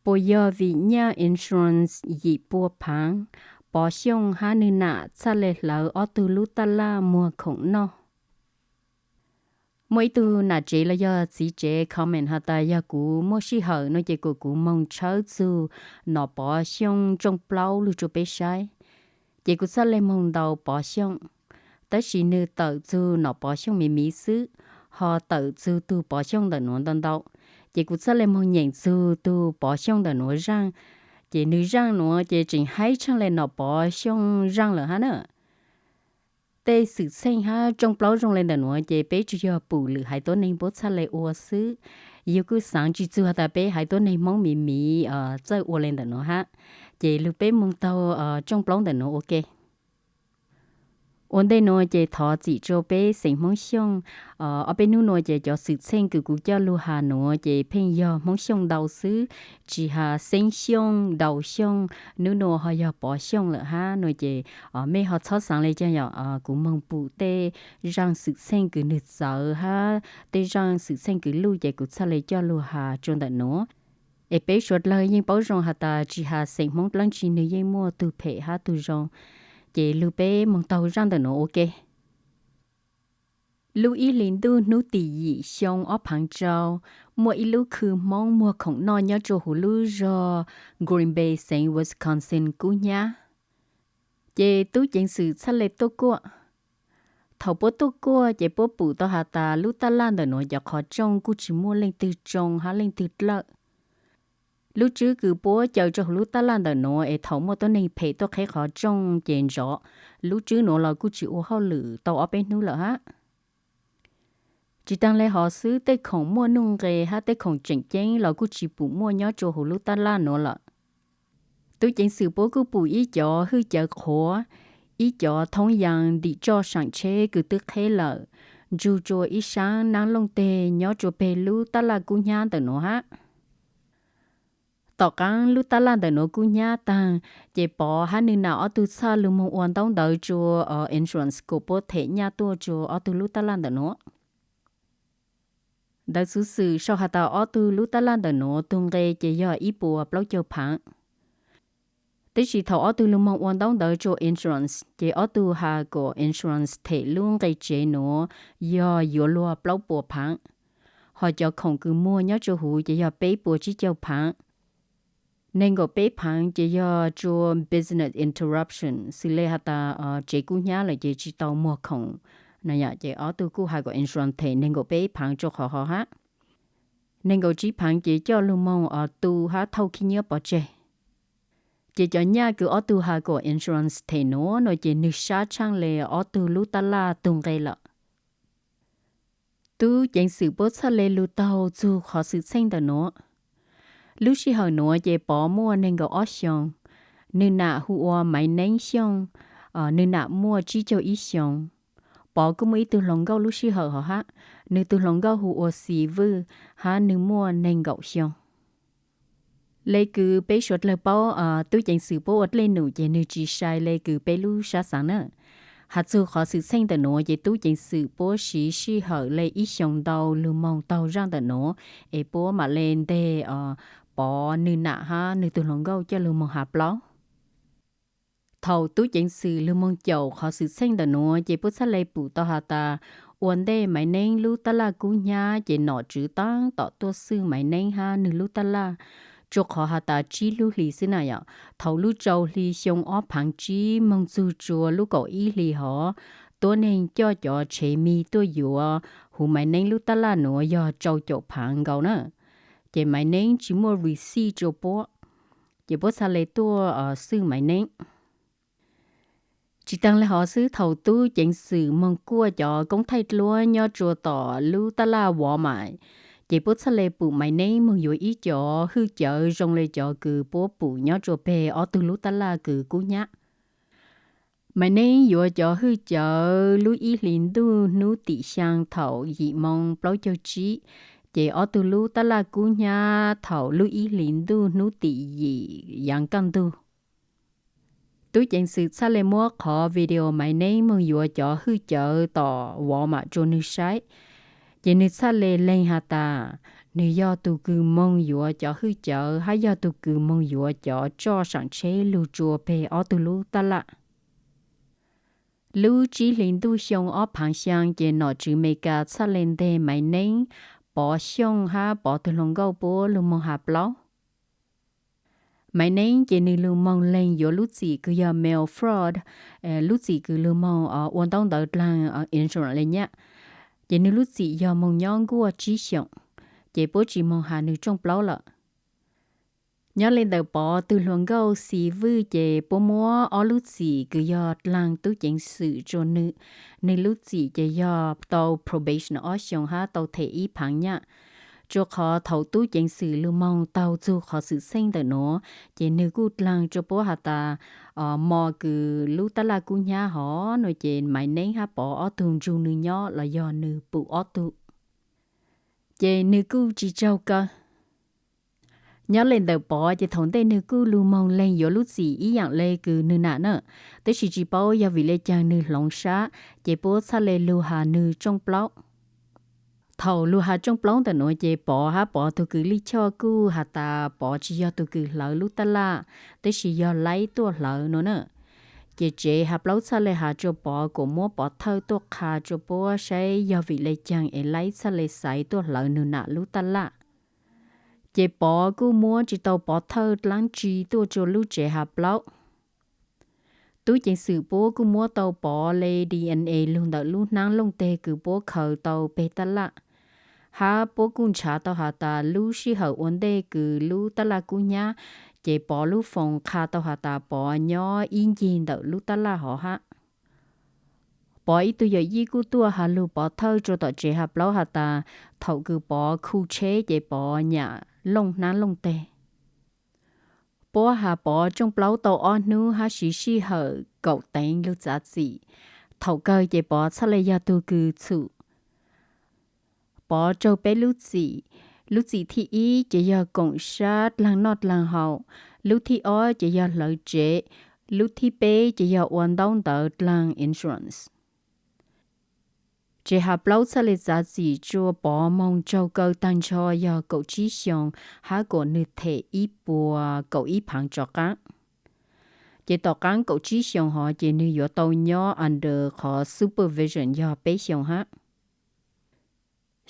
Puas yog vim nyaj insurance yim pua phaav, Pov Xyooj hab nwg nam txhaj le hlawv ob tug lub taj laj muag khoom noj? Muaj ib tug nam tsev los yog txiv tsev comment has tas yog kuv muaj sij hawm no ces kuv moog tshawb txug Nom Pov Xyooj tshooj plaub lug rua peb saib. Ces kuv txhaj le moog ntaus Pov Xyooj, tab sis nwg tawm txug Nom Pov Xyooj miv miv xwb, ho tawm txug tug Pov Xyooj ntawm nuav ntau ntau. Ces kuv txhaj le moog nyeem txug tug Pov Xyooj ntawm nuav zaaj. Ces nwg zaaj nuav ces tseem haib tshaaj le Nom Pov Xyooj zaaj lawm hab na. Tej xwm txheej hab tshooj plaub zoo le ntawm nuav ces peb tsuas yog pum lwm haiv tuab neeg puab txhaj le ua xwb. Yug kuj xaav tsi txug has tas peb haiv tuab neeg Hmoob miv miv txawj ua le ntawm nuav hab. Ces lug peb moog taug tshooj plaub ntawm nuav ua ke. Ua ntej nuav ces thov txim rua peb xeem Hmoob Xyooj. Ob peb nub nuav ces cov xwm txheej kws kuv coj lug has nuav ces pheej yog Hmoob Xyooj ntau xwb, tsi has Xeeb Xyooj, Dau Xyooj, nub nuav ho yog Pov Xyooj lawm hab nuav ces mej ho txhob xaav le caag yom. Kuv moog pum tej zaaj xwm txheej kws nwg txawv hab tej zaaj xwm txheej kws luj ces kuv txhaj le coj lug has rua ntawm nuav. Es peb suav dlawg yeej paub zoo has tas tsi has xeem Hmoob dlaab tsi nwg yeej muaj tug phem hab tug zoo. Ces lug peb moog taug zaaj ntawm nuav ua ke. Lub ib hlis ntuj hnub tim yim xyoo ob phaav rau, muaj ib lub khw Hmoob muag khoom noj nyob rua huv lub zog Green Bay, xeev Wisconsin kub hnyaab. Ces tub ceev xwm txhaj le tuaj kuaj. Thaum puab tuaj kuaj ces puab pum tau has tas lub taj laj ntawm nuav cov qhov rooj kuj tsi muaj leej twg tsoo hab leej twg dlawj. Lub tswb kws puab caw rua huv lub taj laj ntawm nuav es thaum muaj tuab neeg phem tuaj qheb qhov rooj ces nrov, lub tswb nuav los kuj tsi ua hauj lwm tau ob peb hnub lawm hab. Tsi taag le hov xwb, tej khoom muaj nuj nqes hab tej khoom tseem ceeb los kuj tsi pum muaj nyob rua huv lub taj laj nuav lawm. Tub ceev xwm puab kuj pum ib cov hwj cawv qhuav, ib cov thoob yaa ntim tsoj saam tsheb kws twb qheb lawm, ntsug rua ib saab naab looj teg nyob rua peg lub taj laj kub hnyaab ntawm nuav hab. Tom qaab lub taj laj ntawm nuav kub hnyaab taag, ces Pov hab nwg nam ob tug txhaj lug moog ua ntaub ntawv rua insurance kuas puab them nyaj tuaj rua ob tug lub taj laj ntawm nuav. Ntawv xuv xwm sau has tas ob tug lub taj laj ntawm nuav tug nqe ces yog ib puas plaub caug phaav. Tab sis thaum ob tug lug moog ua ntaub ntawv rua insurance ces ob tug has kuas insurance them lub nqe tsev nuav yog yuav luag plaub puas phaav, ho cov khoom kws muag nyob rua huv ces yog peb puas tsib caug phaav. Neeg nkaum peb phaav ces yog rua business interruption, xws le has tas tsev kub hnyaab lawm ces tsi tau muag khoom. Ces ob tug kuj has kuas insurance them neeg nkaum peb phaav rua qhov hov hab. Neeg nkaum tsib phaav ces coj lug moog tu hab thauj khib nyiab pov tseg. Ces cov nyaj kws ob tug has kuas insurance them nuav nuav ces nwg sab tshaaj le ob tug lub taj laj tug nqe lawm. Tub ceev xwm puab txhaj le lug taug txug qhov xwm txheej ntawm nuav. Lub sij hawm nuav ces Pov muaj neeg nkaum ob xyoos, nwg nam hu ua Maiv Neeb Xyooj, nwg nam muaj tsib caug ib xyoos. Pov kuj muaj ib tug hluas nkauj lub sij hawm hov hab, nwg tug hluas nkauj hu ua Xis Vwj hab nwg muaj neeg nkaum xyoo. Le kws peb suav dlawg paub, tub ceev xwm puab ua dlej num ces nwg tsi sai le kws peb lub sab xaav na. Has txug qhov xwm txheej ntawm nuav ces tub ceev xwm puab siv sij hawm le ib xyoos ntau lug moog taug zaaj ntawm nuav, es puab mam le nteg Pov nwg nam hab nwg tug hluas nkauj coj lug moog has plaub. Thaum tub ceev xwm lug moog caum qhov xwm txheej ntawm nuav ces puab txhaj le pum tau has tas ua ntej Maiv Neeb lub taj laj kub hnyaab ces nom tswv taab tom tuaj xwj Maiv Neeb hab nwg lub taj laj, rua qhov has tas tsib lub hlis xwb na yom. Thaum lub rau hli xyoo ob phaav tsib moog txug rua lub kaum ib hli hov, tuab neeg coj cov tshev mig tuaj yuav huv Maiv Neeb lub taj laj nuav yog rau caum phaav nkaus na. Ces Maiv Neeb tsi muaj receipt rua puab, ces puab txhaj le tuaj xwj Maiv Neeb. Tsi taag le hov xwb, thaum tub ceev xwm moog kuaj cov koob thaij dluab nyob rua tom lub taj laj Walmart, ces puab txhaj le pum Maiv Neeb moog yuav ib cov hwj cawv zoo le cov kws puab pum nyob rua peg ob tug lub taj laj kws kub hnyaab. Maiv Neeb yuav cov hwj cawv lub ib hlis ntuj hnub tim xyaa thaum yim moo plaub caug tsib, ces ob tug lub taj laj kub hnyaab thaum lub ib hlis ntuj hnub tim yim yaav kaj ntug. Tub ceev xwm txhaj le muab qhov video Maiv Neeb moog yuav cov hwj cawv tom Walmart rua nwg saib, ces nwg txhaj le leeg has tas Nws yog tus kws moog yuav cov hwj cawv hab yog tus kws moog yuav cov tsoj saam tsheb lug tsua peg ob tug lub taj laj. Lub tsib hlis ntuj xyoo ob phaav xyaa ces nom tswv Amelikas txhaj le nteg Maiv Neeb, Pov Xyooj hab Pov tug hluas nkauj puab lug moog has plaub. Maiv Neeb ces nws lug moog leeg yuav lub txim kws yog mail fraud, lub txim kws lug moog ua ntaub ntawv dlaag insurance le nyaj. Ces nws lub txim yog moog nyob nkuaj tsib xyoos, ces puab tsi moog has nws tsooj plaub lawm. Nyob le ntawm Pov tug hluas nkauj Xi Vwj ces puab muab ob lub txim kws yog dlaag tub ceev xwm tsua nwg, nwg lub txim ces yog tau probation ob xyoos hab tau them ib phaav nyaj. Tsua qhov thaum tub ceev xwm lug moog taug txug qhov xwm txheej ntawm nuav, ces nwg kuj dlaag tsua puab has tas mos kws lub taj laj kub nyab hov no ces Maiv Neeb hab Pov ob tug ntsug nwg nyob los yog nwg pum ob tug, ces nwg kuj tsi tsaug kaw. Nyob le ntawm Pov ces thaum ntej nwg kuj lug moog leeg yuav lub txim ib yaam le kws nwg nam na, tab sis tsi paub yog vim le caag nwg hloov sab, ces puab txhaj le lug has nwg tsooj plaub. Thaum lug has tsooj plaub ntawm nuav ces Pov hab Pov tug kws lij choj kuj has tas Pov tsi yog tug kws hlawv lub taj laj, tab sis yog Laib tuaj hlawv no na. Ces tsev has plaub txhaj le has tsua Pov kuas muab pov thawj tuaj qha tsua puab saib yog vim le caag es Laib txhaj le xaiv tuaj hlawv nwg nam lub taj laj. Ces Pov kuj muab tsi tau pov thawj dlaab tsi tuaj tsua lub tsev has plaub. Tub ceev xwm puab kuj muab tau Pov le DNA lug ntawm lub hnab looj teg kws puab khaws tau peg taj laj, hab puab kuj nrhav tau has tas lub sij hawm ua ntej kws lub taj laj kub nyab, ces Pov lub foos qha tau has tas Pov nyob ib ncig ntawm lub taj laj hov hab. Pov ib tug yawm yij kuj tuaj has lug pov thawj tsua tom tsev has plaub has tas thaum kws Pov khu tsheb ces Pov nyam looj hnab looj teg. Puab has Pov tsooj plaub tau ob hnub hab siv sij hawm kaum teev lug txav txim. Thaum kawg ces Pov txhaj le yog tug kws txhum. Pov raug peb lub txim. Lub txim thib ib ces yog koom sab dlaag noj dlaag haus, lub thib ob ces yog hlawv tsev, lub thib peb ces yog ua ntaub ntawv dlaag insurance. Tsev has plaub txhaj le txav txim tsua Pov moog raug kaw taag nrho yog kaum tsib xyoos hab kuas nwg them ib puas kaum ib phaav rov qaab. Ces tom qaab kaum tsib xyoos hov ces nwg yuav tau nyob under qhov supervision yog peb xyoos hab.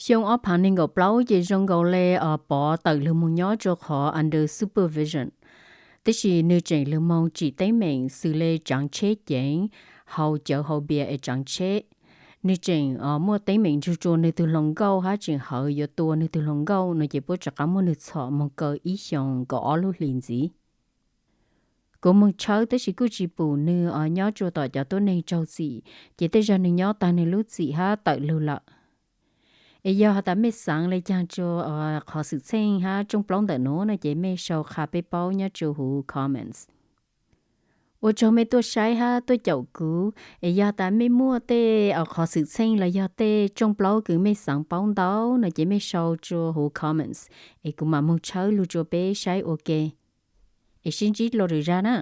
Xyoo ob phaav neeg nkaum plaub ces zoo nkaus le Pov tawm lug moog nyob tsua qhov under supervision, tab sis nwg tseem lug moog tsim teeb meem xws le tsaav tsheb ceev, haus cawv haus npias es tsaav tsheb. Nwg tseem muaj teeb meem nrug tsua nwg tug hluas nkauj hab tseem hawv yuav tua nwg tug hluas nkauj no ces puab rov qaab muab nwg txhom moog kaw ib xyoos kaum ob lub hlis ntxiv. Kuv moog tshawb tab sis kuj tsi pum nwg nyob tsua tom cov tuab neeg raug txim, ces tej zag nwg nyob taag nwg lub txim hab tawm lug lawm. Es yog has tas mej xaav le caag tsua qhov xwm txheej hab tsooj plaub ntawm nuav no ces mej sau qha peb paub nyob tsua huv comments. Ua tsaug mej tuaj saib hab tuaj caum kuv, es yog tas mej muaj tej qhov xwm txheej los yog tej tsooj plaub kws mej xaav paub ntau no ces mej sau tsua huv comments, es kuv mam moog tshawb lug tsua peb saib ua ke. Es sib ntsib dlua lwm zag na.